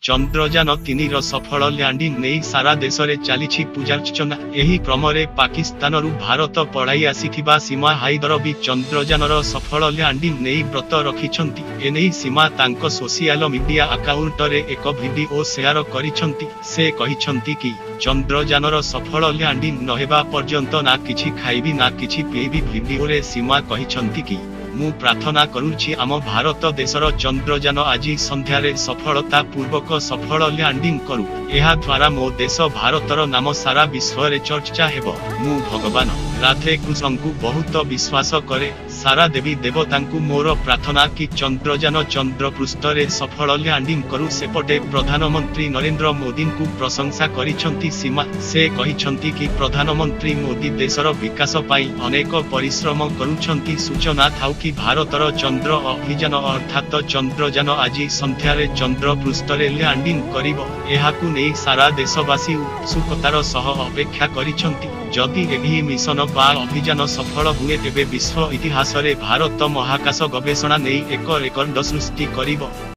ଚନ୍ଦ୍ରଯାନ 3ର ସଫଳ ଲ୍ୟାଣ୍ଡିଂ ନେଇ ସାରା ଦେଶରେ ଚାଲିଛି ପୂଜାର୍ଚ୍ଚନା। ଏହି କ୍ରମରେ ପାକିସ୍ତାନରୁ ଭାରତ ପଳାଇ ଆସିଥିବା ସୀମା ହାଇଦର ବି ଚନ୍ଦ୍ରଯାନର ସଫଳ ଲ୍ୟାଣ୍ଡିଂ ନେଇ ବ୍ରତ ରଖିଛନ୍ତି। ଏନେଇ ସୀମା ତାଙ୍କ ସୋସିଆଲ ମିଡିଆ ଆକାଉଣ୍ଟରେ ଏକ ଭିଡିଓ ସେୟାର କରିଛନ୍ତି। ସେ କହିଛନ୍ତି କି, ଚନ୍ଦ୍ରଯାନର ସଫଳ ଲ୍ୟାଣ୍ଡିଂ ନହେବା ପର୍ଯ୍ୟନ୍ତ ନା କିଛି ଖାଇବି ନା କିଛି ପିଇବି। ଭିଡିଓରେ ସୀମା କହିଛନ୍ତି କି, ମୁଁ ପ୍ରାର୍ଥନା କରୁଛି ଆମ ଭାରତ ଦେଶର ଚନ୍ଦ୍ରଯାନ ଆଜି ସନ୍ଧ୍ୟାରେ ସଫଳତା ପୂର୍ବକ ସଫଳ ଲ୍ୟାଣ୍ଡିଂ କରୁ। ଏହା ଦ୍ୱାରା ମୋ ଦେଶ ଭାରତର ନାମ ସାରା ବିଶ୍ୱରେ ଚର୍ଚ୍ଚା ହେବ। ମୁଁ ଭଗବାନ ରାଧେ କୃଷ୍ଣଙ୍କୁ ବହୁତ ବିଶ୍ୱାସ କରେ। ସାରା ଦେବୀ ଦେବତାଙ୍କୁ ମୋର ପ୍ରାର୍ଥନା କି ଚନ୍ଦ୍ରଯାନ ଚନ୍ଦ୍ରପୃଷ୍ଠରେ ସଫଳ ଲ୍ୟାଣ୍ଡିଂ କରୁ। ସେପଟେ ପ୍ରଧାନମନ୍ତ୍ରୀ ନରେନ୍ଦ୍ର ମୋଦିଙ୍କୁ ପ୍ରଶଂସା କରିଛନ୍ତି ସୀମା। ସେ କହିଛନ୍ତି କି, ପ୍ରଧାନମନ୍ତ୍ରୀ ମୋଦି ଦେଶର ବିକାଶ ପାଇଁ ଅନେକ ପରିଶ୍ରମ କରୁଛନ୍ତି। ସୂଚନା ଥାଉ କି, ଭାରତର ଚନ୍ଦ୍ର ଅଭିଯାନ ଅର୍ଥାତ ଚନ୍ଦ୍ରଯାନ ଆଜି ସନ୍ଧ୍ୟାରେ ଚନ୍ଦ୍ରପୃଷ୍ଠରେ ଲ୍ୟାଣ୍ଡିଂ କରିବ। ଏହାକୁ ନେଇ ସାରା ଦେଶବାସୀ ଉତ୍ସୁକତାର ସହ ଅପେକ୍ଷା କରିଛନ୍ତି। ଯଦି ଏହି ମିଶନ ବା ଅଭିଯାନ ସଫଳ ହୁଏ, ତେବେ ବିଶ୍ୱ ଇତିହାସରେ ଭାରତ ମହାକାଶ ଗବେଷଣା ନେଇ ଏକ ରେକର୍ଡ ସୃଷ୍ଟି କରିବ।